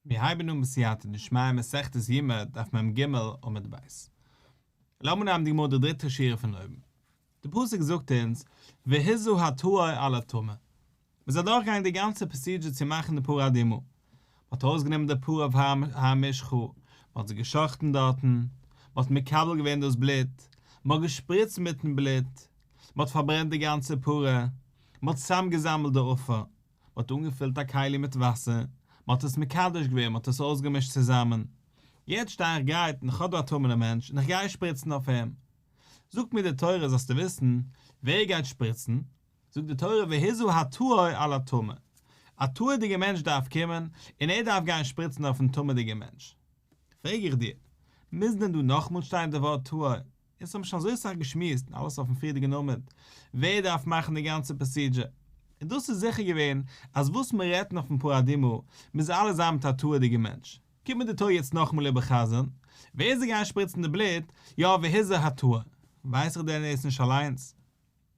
מיר הייבן אן בסייעתא דשמיא מסכת יומא דף מ"ג עמוד ב'. לאמיר נעמען די גמרא די דריטע שורה פון אויבן. די פסוק זאגט אונז והזה הטהור על הטמא. מען איז אדורכגעגאנגען די גאנצע procedure צו מאכן די פרה אדומה. מען האט ארויסגענומען די פרה אויף הר המשחה, מען האט זי גע'שחט'ן דארטן, מען האט מקבל געווען דאס בלוט, מען האט געשפריצט מיטן בלוט, מען האט פארברענט די גאנצע פרה, מען האט צוזאמגעזאמלט די עפר, מען האט אנגעפילט א כלי מיט וואסער, מען האט עס מקדש געווען, מען האט עס אויסגעמישט צוזאמען. יעצט שטיי איך גרייט און איך האב דא א טמא'נער מענטש און איך גיי שפריצן אויף אים. זאגט מיר די תורה זאלסטו וויסן, ווער גייט שפריצן? זאגט די תורה והזה הטהור על הטמא, א טהור'דיגער מענטש דארף קומען און ער דארף גיין שפריצן אויפן טמא'דיגן מענטש. פרעג איך דיר, מוז דען דא נאכמאל שטיין די ווארט טהור? אונז האבן שוין אזוי סאך געשמועסט און אלעס אויפן פריערדיגן עמוד, ווער דארף מאכן די גאנצע procedure? און דאס איז זיכער געווען אז וואס מען רעדט נאך פון פרה אדומה מוז אלעס זיין מיט א טהור'דיגע מענטש. קומט מיר די תורה יעצט נאכאמאל איבער'חזר'ן, ווער זאל גיין שפריצן די בלוט, יא והזה הטהור? ווייס איך דען דאס נישט אליינס?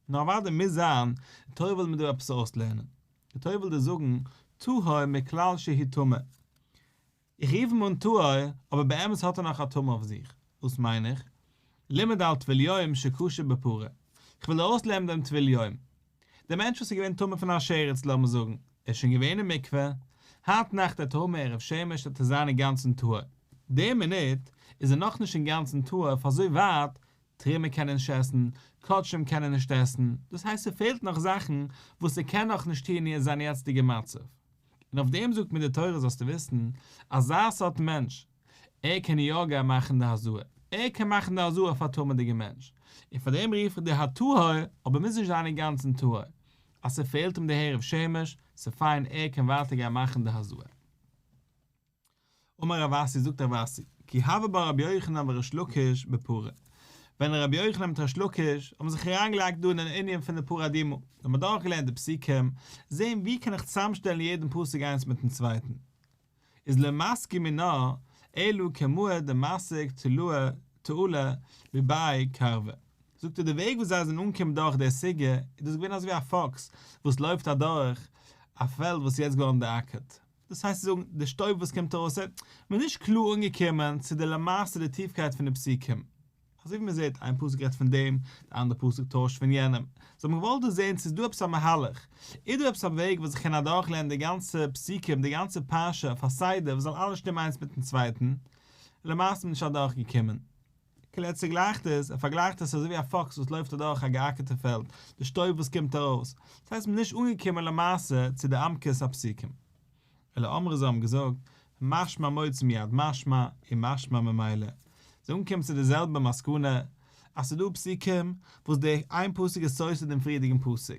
נאר אוודאי מוז זיין, די תורה וויל מיר דא עפעס אויסלערנען. די תורה וויל דיר זאגן, טהור מכלל שהוא טמא. איך רוף אים אן טהור, אבער באמת האט ער נאך א טומאה אויף זיך. וואס מיין איך? לימד על טבול יום שכשר בפרה. איך וויל ארויסלערנען דעם טבול יום. דער מענטש וואס איז געווען טמא פון א שרץ, לאמיר זאגן, ער איז שוין געווען אין מקווה, היינט נאכט וועט ער האבן הערב שמש וועט ער זיין אינגאנצן טהור. די מינוט איז ער נאכנישט אינגאנצן טהור אויף אזוי ווייט, תרומה קען ער נישט עסן, קדשים קען ער נישט עסן, דאס הייסט ס'פעלט נאך זאכן וואס ער קען נאכנישט טון אין זיין יעצטיגע מצב. און אויף דעם זאגט מיר די תורה זאלסטו וויסן, אזא סארט מענטש, ער קען יא גיין מאכן די הזאה, ער קען מאכן די הזאה אויף א טמא'דיגע מענטש, און פאר דעם רוף איך דיר הטהור, אבער מוז נישט זיין אינגאנצן טהור, אז ס'פעלט אים די הערב שמש, ס'פיין ער קען ווייטער גיין מאכן די הזאה. אמר רב אסי זאגט רב אסי, כי הוה בה רבי יוחנן וריש לקיש בפרה, ווען רבי יוחנן מיט ריש לקיש האבן זיך אריינגעלייגט דא אינעם ענין פון די פרה אדומה, זיי האבן אדורכגעלערנט די פסוקים, זען ווי קען איך צוזאמשטעלן יעדן פסוק איינס מיטן צווייטן, איז לא מסקי מינה אלא כמהא דמסיק תעלא מבי כרבא. זאגט ער די וועג וואס זיי זענען אנגעקומען דורך די סוגיא איז דאס געווען אזויווי א פוקס וואס לויפט אדורך א פעלד וואס איז יעצט געווארן דעראקערט. דאס הייסט צו זאגן, די שטויב וואס קומט ארויס איז מען נישט קלאר אנגעקומען צו די למעשה די טיפקייט פון די פסוקים. אזוי ווי מען זעט, איין פסוק רעדט פון דעם, די אנדערע פסוק טוישט פון יענעם. זיי האבן געוואלט דא זען צו איז דא עפעס א מהלך, איז דא עפעס א וועג וואס איך קען אדורכלערנען די גאנצע פסוקים, די גאנצע פרשה אויף א סדר וואס זאל אלעס שטימען איינס מיטן צווייטן. למעשה איז מען נישט אדורכגעקומען. כאילו ער צוגלייכט עס, ער פארגלייכט עס אזוי ווי א פוקס וואס לויפט אדורך א געאקערטע פעלד, די שטויב וואס קומט ארויס, דאס הייסט מ'איז נישט אנגעקומען למעשה צו די עמקות הפסוקים. אלא אמרי זיי האבן געזאגט, משמע מוציא מיד משמע און משמע ממילא, זיי אנגעקומען צו די זעלבע מסקנא, אז ס'איז דא פסוקים וואס די איין פסוק איז סותר דעם פריערדיגן פסוק.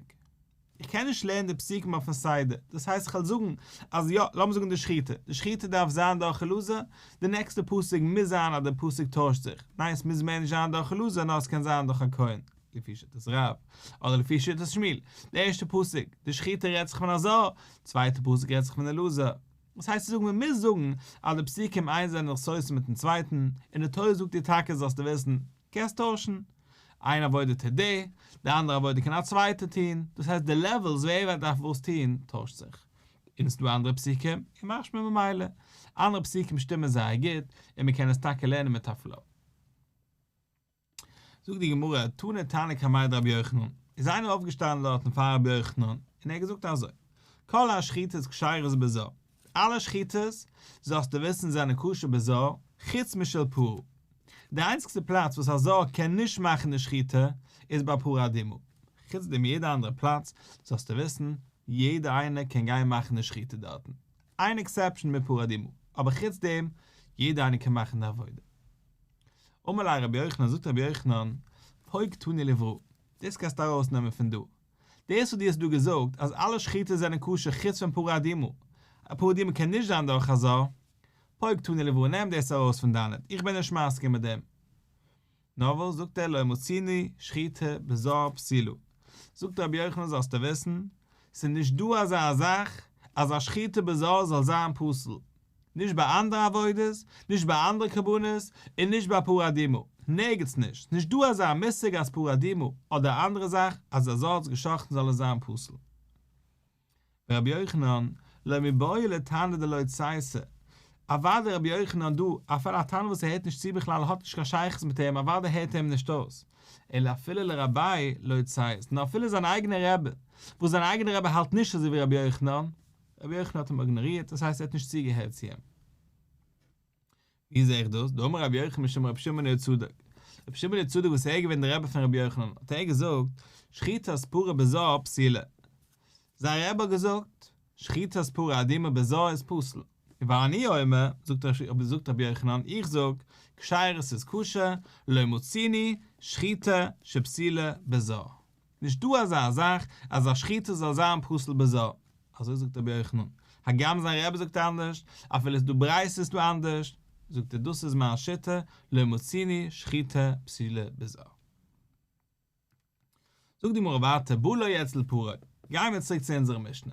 איך קען נישט לערנען די פסוקים אויפן סדר, דאס הייסט איך וועל זאגן אז יא, לאמיר זאגן די שחיטה, די שחיטה דארף זיין דורך אלעזר, די נעקסטע פסוק מוז זיין אז די פסוק טוישט זיך, ניין עס מוז מער נישט זיין דורך אלעזר נאר עס קען זיין דורך א כהן, לפי שיטת רב, אדער לפי שיטת שמואל, די ערשטע פסוק, די שחיטה רעדט זיך פון א זר, צווייטע פסוק רעדט זיך פון אלעזר. וואס הייסט צו זאגן מען מוז זאגן אז די פסוקים איינס זענען זיך סותר מיטן צווייטן, און די תורה זאגט דיר טאקע זאלסטו וויסן, קענסט טוישן. איין עבודה טוט דער, די אנדערע עבודה קען א צווייטער טון, דאס הייסט די levels ווער ווער דארף וואס טון טוישט זיך. און עס איז דא אנדערע פסוקים, און משמע ממילא, אנדערע פסוקים שטימען זייער גוט, און מען קען עס טאקע לערנען מיט א flow. זאגט די גמרא, תני תנא קמיה דרבי יוחנן, איז איינער אויפגעשטאנען דארטן פאר רבי יוחנן, און ער האט געזאגט אזוי, כל השחיטות כשרות בזר, אלע שחיטות, זאלסטו וויסן זענען כשר בזר, חוץ משל פרה. די איינציגסטע פלאץ וואס א זר קען נישט מאכן די שחיטה, איז ביי פרה אדומה. חוץ דעם יעדע אנדערע פלאץ, זאלסטו וויסן, יעדע איינער קען גיין מאכן די שחיטה דארטן. איין exception מיט פרה אדומה, אבער חוץ דעם, יעדע איינער קען מאכן די עבודה. אמר ליה רבי יוחנן, זאגט רבי יוחנן, פוק תני לברא, דאס קענסטו ארויסנעמען פון דא. דאס וואס דו האסט דא געזאגט אז אלע שחיטות זענען כשר חוץ פון פרה אדומה, א פרה אדומה קען נישט זיין דורך א זר, פוק תני לברא נעם דאס ארויס פון דאנעט, איך בין נישט מסכים מיט דעם. נאר וואס זאגט ער לא מצינו שחיטה בזר פסולה, זאגט רבי יוחנן זאלסטו וויסן, ס'איז נישט דא אזא זאך אז א שחיטה בזר זאל זיין פסול, נישט ביי אנדערע עבודות, נישט ביי אנדערע קרבנות, און נישט ביי פרה אדומה, נערגעץ נישט, נישט דא אזא מושג אז פרה אדומה, אדער א אנדערע זאך, אז א זר האט עס גע'שחט'ן זאל עס זיין פסול. ורבי יוחנן, לא מיבעיא לתנא דלא צייתא. אוודאי רבי יוחנן דא, אפילו א תנא וואס ער הערט נישט צו בכלל האט נישט קיין שייכות מיט אים, אוודאי הערט ער אים נישט אויס, אלא אפילו לרביה לא ציית, נאר אפילו זיין אייגענע רבי, וואס זיין אייגענע רבי האלט נישט אזוי ווי רבי יוחנן, רבי יוחנן האט אים איגנארירט, דאס הייסט ער האט נישט צוגעהערט צו אים. ווי זעה איך דאס? דאמר רבי יוחנן משום רבי שמעון יהוצדק. רבי שמעון יהוצדק וואס ער איז געווען דער רבי פון רבי יוחנן, האט ער געזאגט, שחיטת פרה בזר פסולה. זיין רבי האט געזאגט, שחיטת פרה אדומה בזר איז פסול. ואני אומר, זאגט רבי יוחנן, איך זאג, כשרה ס'איז כשר, לא מצינו שחיטה שפסולה בזר. נישט דא אזא זאך אז א שחיטה זאל זיין פסול בזר, אזוי זאגט רבי יוחנן, הגם זיין רבי זאגט אנדערש, אפילו איז דא ברייתות דא אנדערש, זאגט ער דאס איז מיין שיטה, לא מצינו שחיטה פסולה בזר. זאגט די גמרא ווייטער בא לו אצל פרו, גייען מיר צוריק צו אונזערע משנה,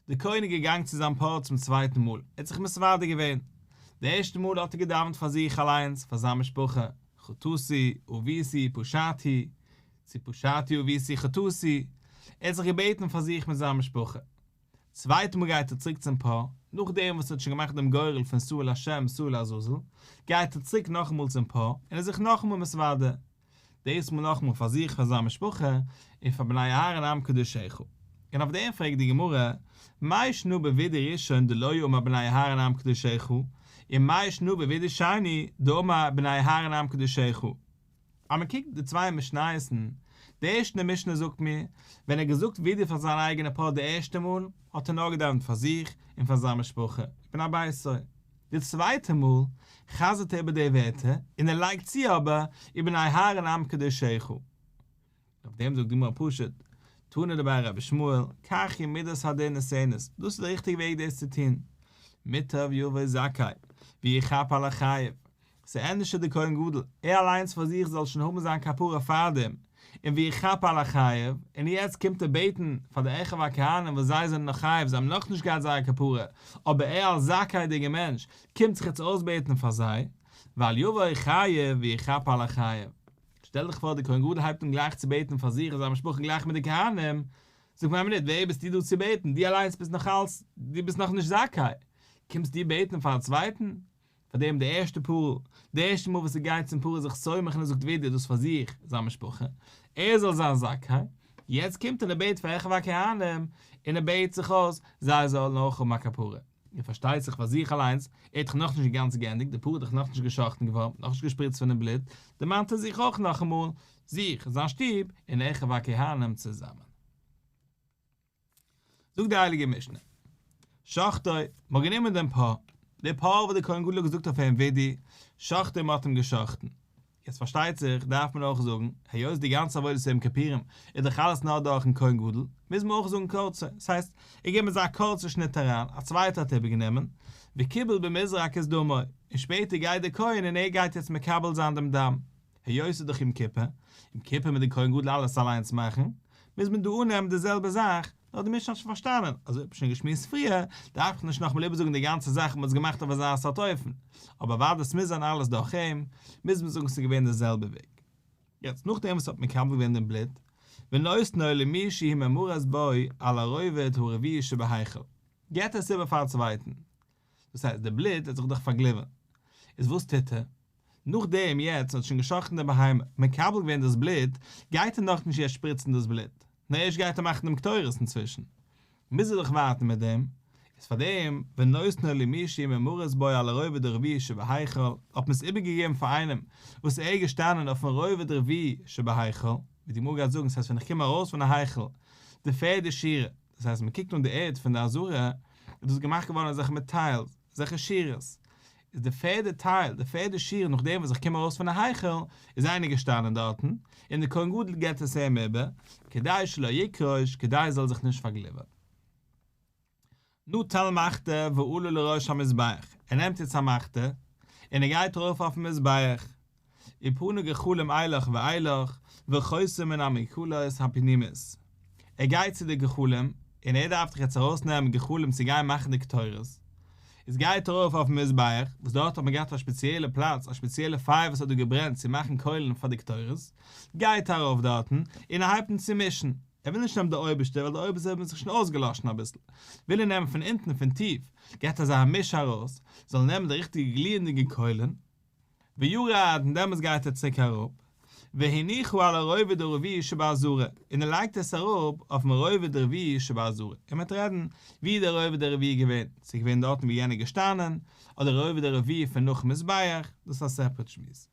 דער כהן איז געגאנגען צו זיין פר צום צווייטן מאל, ער האט זיך מתוודה געווען, די ערשטע מאל האט ער געדאווענט פאר זיך אליינס, פאר זיין משפחה, חטאתי, עויתי, פשעתי, צו פשעתי עויתי חטאתי, ער האט זיך געבעטן פאר זיך מיט זיין משפחה. צווייטע מאל גייט ער צוריק צום פר, נאכדעם וואס ער האט שוין געמאכט דעם גורל פון שעיר להשם שעיר לעזאזל, גייט ער צוריק נאכאמאל צום פר און איז זיך נאכאמאל מתוודה, דאס מאל נאכאמאל פאר זיך פאר זיין משפחה, און פאר בני אהרן עם קדושיך. און אויף דעם פרעגט די גמרא, מאי שנא בווידוי ראשון דלא אמר בני אהרן עם קדושיך, און מאי שנא בווידוי שני דאמר בני אהרן עם קדושיך? אז מען קוקט די צוויי משניות'ן, די ערשטע משנה זאגט מיר, ווען ער האט געזאגט וידוי פאר זיין אייגענע פר די ערשטע מאל, האט ער נאר געדאווענט פאר זיך און פאר זיין משפחה, ובני ביתו. די צווייטע מאל, חזר'ט ער איבער די ווערטער, און ער לייגט צו אבער, ובני אהרן עם קדושיך. אויף דעם זאגט די גמרא פשוט, תנא דבי רבי ישמעאל, כך היא מידת הדין נתנת, דאס איז די ריכטיגע וועג דאס צו טון. מוטב יבוא זכאי, ויכפר על אחיו, ס'ענדערשער די כהן גדול, ער אליינס פאר זיך זאל שוין האבן זיין כפרה פארדעם, און ויכפר על אחיו, און יעצט קומט ער בעטן פאר די אחיו הכהנים וואס זיי זענען נאך חייב, זיי האבן נאכנישט געהאט זייער כפרה, אבער ער אלס זכאי'דיגער מענטש קומט זיך יעצט אויסבעטן פאר זיי, ואל יבוא חייב ויכפר על אחיו. שטעל דיך פאר די כהן גדול הייבט אן גלייך צו בעטן פאר זיך און זיין משפחה גלייך מיט די כהנים, זאגט מען א מינוט ווער ביסטו דא צו בעטן, דו אליינס ביסט נאך אלס, דו ביסט נאכנישט זכאי, קומסט דו בעטן פאר א צווייטן? פאר דעם די ערשטע פרה, די ערשטע מאל וואס ער גייט צום פר איז זיך סומך און ער זאגט וידוי דאס פאר זיך, זיין משפחה, ער זאל זיין זכאי, יעצט קומט און ער בעט פאר אחיו הכהנים, און ער בעט זיך אויס, זיי זאלן אויך האבן א כפרה. און פארשטייט זיך פאר זיך אליינס, ער האט דאך נאכנישט אינגאנצן געענדיגט, די פרה איז דאך נאכנישט גע'שחט'ן געווארן, נאכנישט געשפריצט פונעם בלוט, דערמאנט ער זיך אויך נאכאמאל, זיך, זיין שטוב, און אחיו הכהנים צוזאמען. זאגט די הייליגע משנה, שחטו, מ'האט גענומען דעם פר, דער פר וואס דער כהן גדול האט געזאגט אויף אים וידוי, שחטו מ'האט אים גע'שחט'ן. יעצט פארשטייט זיך דארף מען אויך זאגן, היות די גאנצע עבודת יום כיפורים איז דאך אלעס נאר דורכ'ן כהן גדול, מוז מען אויך זאגן קרצו, ס'הייסט, ער געבט אזא קורצע שניט אריין, א צווייטער האט איבערגענומען, וקיבל במזרק את דמו, און שפעטער גייט דער כהן און ער גייט יעצט מקבל זיין דעם דם, היות ס'איז דאך יום כיפור, יום כיפור מוז דער כהן גדול אלעס אליינס מאכן, מוז מען דא אננעמען די זעלבע זאך, נאר די משנה האט שוין פארשטאנען, אזוי האט מען שוין געשמועסט פריער, דארף איך נישט נאכאמאל איבערזאגן די גאנצע זאך וואס מ'האט עס געמאכט אויף אזא סארט אופן, אבער אוודאי ס'מוז זיין אלעס דורך אים, מוז מען זאגן ס'איז געווען די זעלבע וועג. יעצט נאכדעם וואס האט מקבל געווען דעם בלוט, ונותנו למי שהיא מומרת בו על הרובד הרביעי שבהיכל, געבט ער עס איבער פאר א צווייטן, דאס הייסט די בלוט האט זיך דאך פארגליווערט, איז וואס טוט ער? נאכדעם יעצט האט שוין גע'שחט'ן די בהמה, מקבל געווען דאס בלוט, גייט ער נאכנישט יעצט שפריצן דאס בלוט, נאר ערשט גייט ער מאכן דעם קטורת אינצווישן, מוז ער דאך ווארטן מיט דעם, איז פארדעם ונותנו למי שהיא מומרת בו על הרובד הרביעי שבהיכל, האט מען עס איבערגעגעבן פאר איינעם וואס ער איז געשטאנען אויפן רובד רביעי שבהיכל, ווי די גמרא גייט זאגן, ס'הייסט ווען איך קום ארויס פון די היכל, די פערדע שורה, דאס הייסט מען קוקט אן די ערד פון די עזרה, איז דאס געמאכט געווארן אזעלכע מיט טיילס, אזעלכע שורות, איז די פערדע טייל, די פערדע שורה נאכדעם וואס איך קום ארויס פון די היכל, איז איינער געשטאנען דארטן, און דער כהן גדול געבט עס אים איבער, כדי שלא יקרוש, כדי עס זאל זיך נישט פארגליווערן. נטל מחתה ועלה לראש המזבח, ער נעמט יעצט א מחתה, און ער גייט ארויף אויפן מזבח, ופנה גחלים אילך ואילך, וחותר מן המגחלות הפנימית. ער גייט צו די גחלים, און ער דארף דאך יעצט ארויסנעמען גחלים צו גיין מאכן די קטורת. איז גייט ער ארויף אויפן מזבח, וואס דארט האט מען געהאט א שפעציעלע פלאץ, א שפעציעלע פייער וואס האט דא געברענט צו מאכן קוילן פאר די קטורת. גייט ער ארויף דארטן, און ער הייבט אן צו מישן. ער וויל נישט נעמען די אויבערשטע ווייל די אויבערשטע האט זיך שוין אויסגעלאשן אביסל, וויל ער נעמען פון אונטן פון טיף, געבט אזא מיש ארויס, זאל ער נעמען די ריכטיגע גליענדיגע קוילן, וירד און דעמאלטס גייט ער צוריק אראפ, והניחה על הרובד הרביעי שבעזרה, און ער לייגט עס אראפ אויפן רובד רביעי שבעזרה, און מען וועט רעדן ווי איז דער רובד הרביעי געווען, צו געווען דארטן ווי יענער געשטאנען, אדער רובד הרביעי פון נאכן מזבח, דאס איז א סעפערעט שמועס.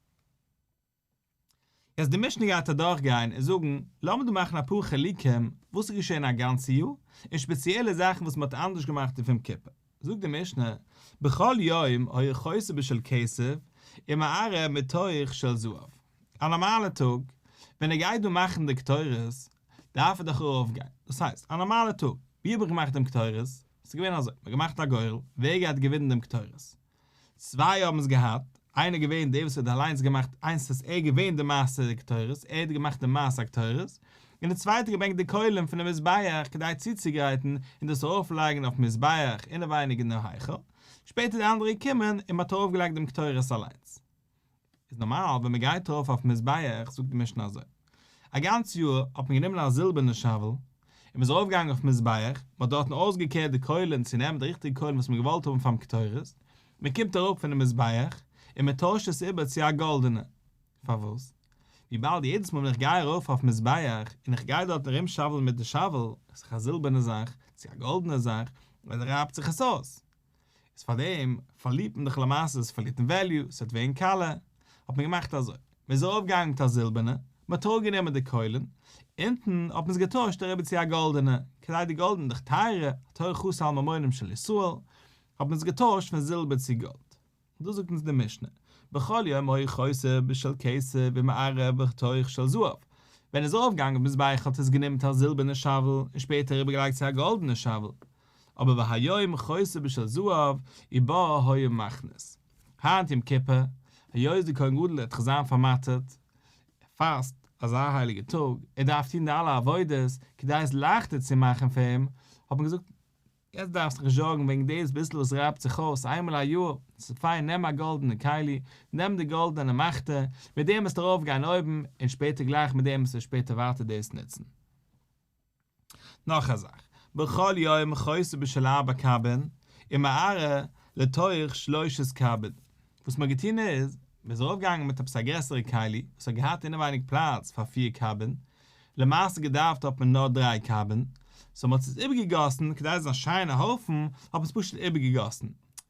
יעצט די משנה גייט אדורך גיין און זאגן, לאמיר דא מאכן אפאר חילוקים וואס איז געשען א גאנצע יאר, און שפעציעלע זאכן וואס מען האט אנדערש געמאכט אויף יום כיפור. זאגט די משנה, בכל יום היה חותה בשל כסף ומערה מתוך של זהב. א נארמאלע טאג, ווען ער גייט דא מאכן די קטורת, דארף ער דאך ארויפגיין. דאס הייסט, א נארמאלע טאג, ווי האב איך געמאכט דעם קטורת? ס'איז געווען אזוי, מ'האט געמאכט א גורל, ווער גייט געווינען דעם קטורת? צוויי האבן עס געהאט, איינער געווען דער וואס האט אליינס געמאכט איינס איז ער געווען די מעשה הקטורת, ער האט געמאכט די מעשה הקטורת, און דער צווייטער געברענגט די קוילען פונעם מזבח כדי צוצוגרייטן און דאס ארויפלייגן אויפן מזבח אינעווייניג אין דעם היכל, שפעטער די אנדערע געקומען און מ'האט ארויפגעלייגט דעם קטורת אליינס. איז נארמאל ווען מען גייט ארויף אויפן מזבח זאגט די משנה אזוי, א גאנץ יאר האט מען גענומען א זילבערנע שאוועל און מען איז ארויף געגאנגען אויפן מזבח, מען האט דארטן אויסגעקערט די קוילען צו נעמען די ריכטיגע קוילען וואס מען האט געוואלט האבן פארן קטורת, מען קומט אראפ פונעם מזבח און מען טוישט עס איבער צו א גאלדענע, פארוואס? וויבאלד יעדעס מאל ווען איך גיי ארויף אויפן מזבח און איך גיי דארטן ארום שאוועלן מיט די שאוועל, איז דאך א זילבערנע זאך צו א גאלדענע זאך, רייבט זיך עס אויס, איז פאר דעם פארלירט מען דאך למעשה עס פארלירט אין וועליו, עס וועט ווערן קאלע, האט מען געמאכט אזוי, מען איז ארויף געגאנגען מיט א זילבערנע, מען האט אראפ גענומען די קוילען, אונטן האט מען עס געטוישט אריבער צו א גאלדענע, כדי די גאלדענע איז דאך טייערער, התורה חסה על ממונם של ישראל, האט מען עס געטוישט פון זילבער צו גאלד. דאס זאגט אונז די משנה, בכל יום היה חותה בשל כסף ומערה בתוך של זהב, ווען ער איז ארויפגעגאנגען אויפן מזבח האט ער עס גענומען מיט א זילבערנע שאוועל און שפעטער אריבערגעלייגט צו א גאלדענע שאוועל, אבער והיום חותה בשל זהב ובה היה מכניס. היינט יום כיפור, היות די כהן גדול וועט דאך זיין פארמאטערט, ער פאסט אזא הייליגע טאג, ער דארף טון די אלע עבודות כדי עס לייכטער צו מאכן פאר אים, האט מען געזאגט, יעצט דארפסט דיך נישט זארגן וועגן דאס ביסל וואס רייבט זיך אויס איינמאל א יאר, ס'איז פיין, נעם א גאלדענע כלי, נעם די גאלדענע מחתה, מיט דעם וועסטו ארויף גיין אויבן, און שפעטער גלייך מיט דעם וועסטו שפעטער ווייטער דאס נוצן. נאך א זאך, בכל יום חותה בשל ארבע קבין, ומערה לתוך שלושת קבין, וואס מ'האט געטון איז, מ'איז ארויף געגאנגען מיט עפעס א גרעסערע כלי, וואס האט געהאט אינעווייניג פלאץ פאר פיר קבין, למעשה געדארפט האט מען נאר דריי קבין, סאו מ'האט עס איבערגעגאסן, כדי עס זאל זיין א שיינע הויפן, האט מען עס פשוט איבערגעגאסן.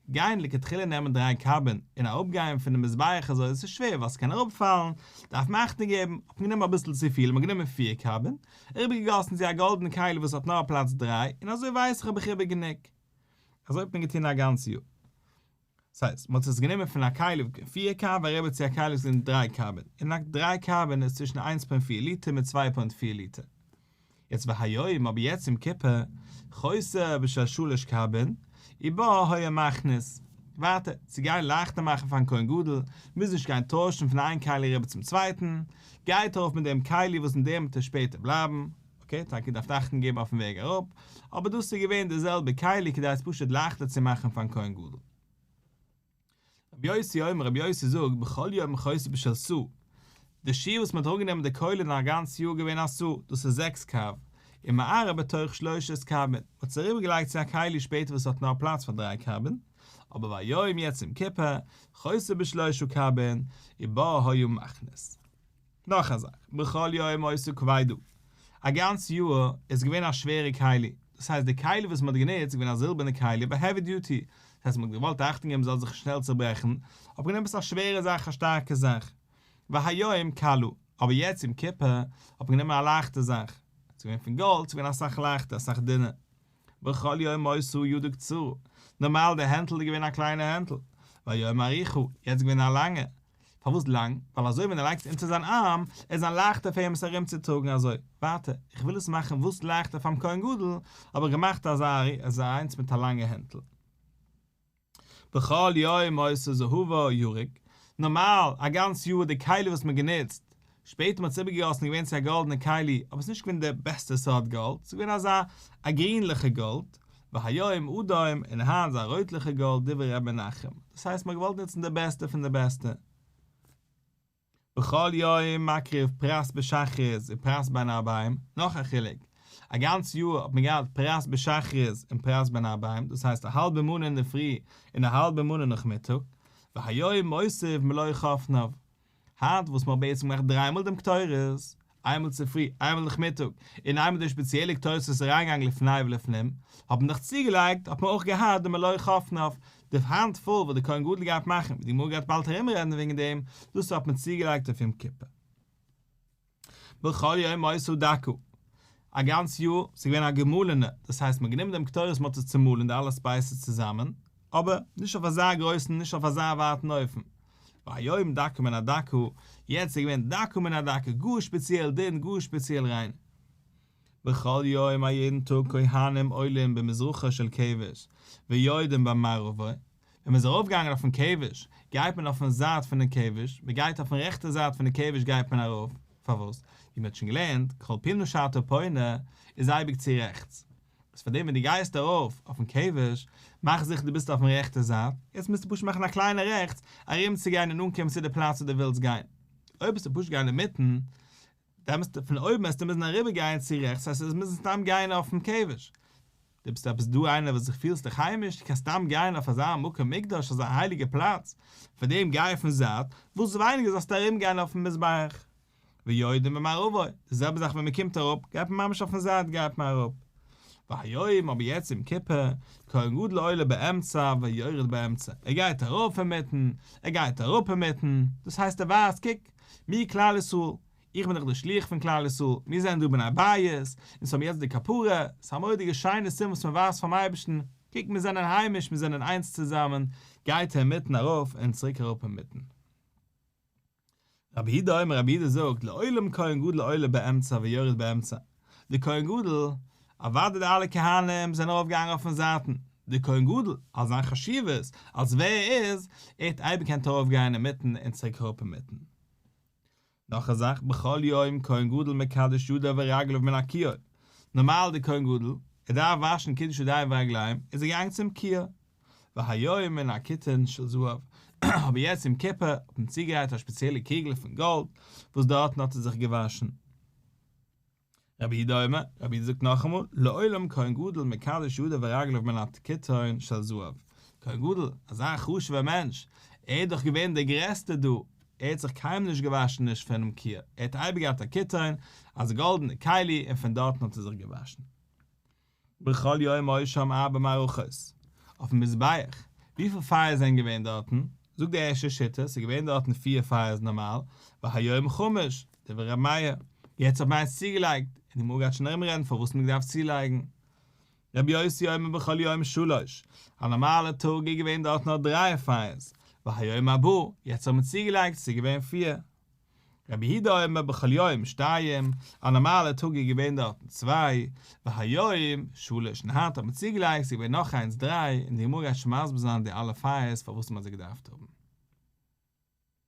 גיין לכתחילה נעמען דריי קבין און אראפגיין פונעם מזבח אזוי עס איז שווער ווייל ס'קען אראפפאלן, דארף מען אכטונג געבן, האט מען גענומען אביסל צופיל, מ'האט גענומען פיר קבין, אריבערגעגאסן צו א גאלדענע כלי וואס האט נאר פלאץ דריי, און אזוי ווייס איך האב איך איבער גענוג. אזוי האט מען געטון א גאנץ יאר. ס'הייסט, מ'האט עס גענומען פון א כלי פון פיר קב אריבער צו א כלי וואס איז דריי קבין, און א דריי קבין איז צווישן איינס פוינט פיר ליטער מיט צוויי פוינט פיר ליטער. יעצט והיום, אבער יעצט יום כיפור, חותה בשל שלש קבין, ובה היה מכניס. ווייטער, צו גיין לייכטער מאכן פארן כהן גדול, מוז נישט גיין טוישן פון איין כלי אריבער צום צווייטן, גייט ארויף מיט דעם כלי וואס אין דעם וועט ער שפעטער בלייבן, אקעי, טאקע דארפט אכטונג געבן אויפן וועג אראפ, אבער דאס איז געווען די זעלבע כלי כדי עס פשוט לייכטער צו מאכן פארן כהן גדול. רבי יוסי אומר, רבי יוסי זאגט, בכל יום חותה בשל סאה, די שיעור וואס מען האט אראפגענומען די קוילען א גאנץ יאר געווען א סאה, דאס איז זעקס קב, ומערה בתוך שלושת קבין, מען האט עס אריבערגעלייגט צו א כלי שפעטער וואס האט נאר פלאץ פאר דריי קבין, אבער והיום יעצט יום כיפור, חותה בשלושה קבין, ובה היה מכניס. נאך א זאך, בכל יום היתה כבדה. א גאנץ יאר איז געווען א שווערע כלי, דאס הייסט די כלי וואס מען האט גענוצט איז געווען א זילבערנע כלי אבער העווי דיוטי, דאס הייסט מען האט געוואלט אכטונג געבן ס'זאל זיך נישט שנעל צוברעכן, האט מען גענומען עפעס א שווערע זאך א שטארקע זאך. והיום קלה, אבער יעצט יום כיפור האט מען גענומען א לייכטע זאך, ס'איז געווען פון גאלד, ס'איז געווען אסאך לייכטער אסאך דינער. בכל יום היתה ידו קצרה, נארמאל די הענטל איז געווען א קליינע הענטל, והיום ארוכה, יעצט איז געווען א לאנגע, פארוואס לאנג? ווייל אזוי ווען ער לייגט עס אונטער זיין ארם, איז זיין לייכטער פאר אים עס ארומצוטראגן אזוי, ווייטער, איך וויל עס מאכן וואס לייכטער פאר'ן כהן גדול, האב איך געמאכט אזא אזא איינס מיט א לאנגע הענטל. בכל יום היתה זהבה ירוק, נארמאל א גאנץ יאר די כלי וואס מען גענוצט, שפעטער מען האט עס איבערגעגאסן איז געווען צו א גאלדענע כלי, אבער עס איז נישט געווען די בעסטע סארט גאלד, עס איז געווען אזא א גרינליכע גאלד, והיום אדום, און היינט איז א רויטליכע גאלד דברי ר' מנחם, דאס הייסט מען האט געוואלט נוצן די בעסטע פון די בעסטע. בכל יום מקריב פרס בשחרית ופרס בין הערביים, נאך א חילוק. א גאנץ יאר האט מען געהאט פרס בשחרית און פרס בין הערביים, דאס הייסט א האלבע מנה אינדערפרי און א האלבע מנה נאכמיטאג, והיום מוסיף מלא חפניו. היינט וואס מען האט בעצם געמאכט דריי מאל דעם קטורת, איינמאל צופרי, איינמאל נאכמיטאג, און איינמאל די שפעציעלע קטורת וואס איז אריינגעגאנגען לפני ולפנים, האט מען דאך צוגעלייגט, האט מען אויך געהאט די מלא חפניו, די האנט פול וואס די כהן גדול גייט מאכן, ווי די גמרא גייט באלד ארומרעדן וועגן דעם, דאס האט מען צוגעלייגט אויף יום כיפור. בכל יום היתה דקה, א גאנץ יאר, ס'איז געווען א געמאלענע, דאס הייסט מ'האט גענומען דעם קטורת מ'האט עס צומאלן די אלע ספייסעס צוזאמען, אבער נישט אויף אזא גרויסן נישט אויף אזא ווייטן אופן. והיום דקה מן הדקה, יעצט איז געווען דקה מן הדקה, גאר שפעציעל דין, גאר שפעציעל ריין. בכל יום א יעדן טאג כהנים עולים במזרחו של כבש ויורדים במערבו, ווען מען איז ארויף געגאנגען אויפן כבש גייט מען אויפן זייט פונעם כבש, מען גייט אויפן רעכטע זייט פון די כבש גייט מען ארויף, פארוואס? ווי מען האט שוין געלערנט, כל פינה שאתה פונה איז אייביג צו רעכטס, איז פאר דעם ווען דו גייסט ארויף אויפן כבש, מאך זיכער דו ביסט אויפן רעכטע זייט, יעצט מוזטו פשוט מאכן א קליינע רעכטס ארום צו גיין און אנקומען צו די פלאץ וואו דו ווילסט גיין. אויב וועסטו פשוט גיין אינמיטן, דאן מוזטו פון אויבן וועסטו מוזן אריבער גיין צו רעכטס, הייסט עס מוזן סתם גיין אויפן כבש. דו ביסט עפעס דא איינער וואס זיך פילסט דיך היימיש, דו קענסט סתם גיין אויף אזא מקום מקדש, אזא הייליגע פלאץ, פאר דעם גיי אויפן זייט, וואס ווייניגער זאלסטו ארום גיין אויפן מזבח. ויורדים במערבו, די זעלבע זאך ווען מען קומט אראפ, גייט מען ממש אויפן זייט גייט מען אראפ. והיום אבער יעצט יום כיפור, כהן גדול עולה באמצע ויורד באמצע, ער גייט ארויף אינמיטן, ער גייט אראפ אינמיטן, דאס הייסט ער ווייזט, קוק, מיר כלל ישראל, איך בין דאך דער שליח פון כלל ישראל, מיר זענען דא בני בית, אונז האבן יעצט די כפרה, ס'איז א מורא'דיגע שיינע סימן וואס מען ווייזט פאר'ן אייבערשטן, קוק מיר זענען היימיש, מיר זענען איינס צוזאמען, גייט ער אינמיטן ארויף און צוריק אראפ אינמיטן. רבי יהודה אומר רבי יהודה זאגט לעולם כהן גדול עולה באמצע ויורד באמצע, די כהן גדול, אוודאי די אלע כהנים זענען ארויף געגאנגען אויפן זייטן, די כהן גדול, אלס זיין חשיבות, אלס ווער ער איז, ער האט אייביג געקענט ארויף גיין אינמיטן און צוריק אראפ אינמיטן. נאך א זאך, בכל יום כהן גדול מקדש ידיו ורגליו מן הכיור, נארמאל די כהן גדול, ער דארף וואשן קידוש ידיים ורגליים, איז ער געגאנגען צום כיור, והיום מן הקיתון של זהב, אבער יעצט יום כיפור האט מען צוגעגרייט א שפעציעלע קריגל פון גאלד, וואס דארטן האט ער זיך געוואשן. רבי יהודה אומר, רבי יהודה זאגט נאכאמאל, לעולם כהן גדול מקדש ידיו ורגליו מן הקיתון של זהב, כהן גדול, אזא חשוב'ער מענטש, ער איז דאך געווען דער גרעסטער דא, ער האט זיך קיינמאל נישט געוואשן נישט פונעם כיור, ער האט אייביג געהאט א קיתון, אזא גאלדענע כלי, און פון דארטן האט ער זיך געוואשן. בכל יום היו שם ארבע מערכות, אויפן מזבח, וויפיל פייערס זענען געווען דארטן? זאגט די ערשטע שיטה, ס'איז געווען דארטן פיר פייערס נארמאל, והיום חמש, דברי ר' מאיר, יעצט האט מען איינס צוגעלייגט, און די גמרא גייט שוין ארומרעדן פארוואס מ'האט געדארפט צולייגן. רבי יוסי אומר בכל יום שלש, א נארמאלע טאג איז געווען דארט נאר דריי פייערס, והיום ארבע, יעצט האט מען צוגעלייגט, ס'איז געווען פיר. רבי יהודה אומר בכל יום שתיים, א נארמאלע טאג איז געווען דארטן צוויי, והיום שלש, און היינט האט מען צוגעלייגט ס'איז געווען נאך איינס דריי, און די גמרא גייט שוין מסביר זיין די אלע פייערס פארוואס מען האט זיי געדארפט האבן.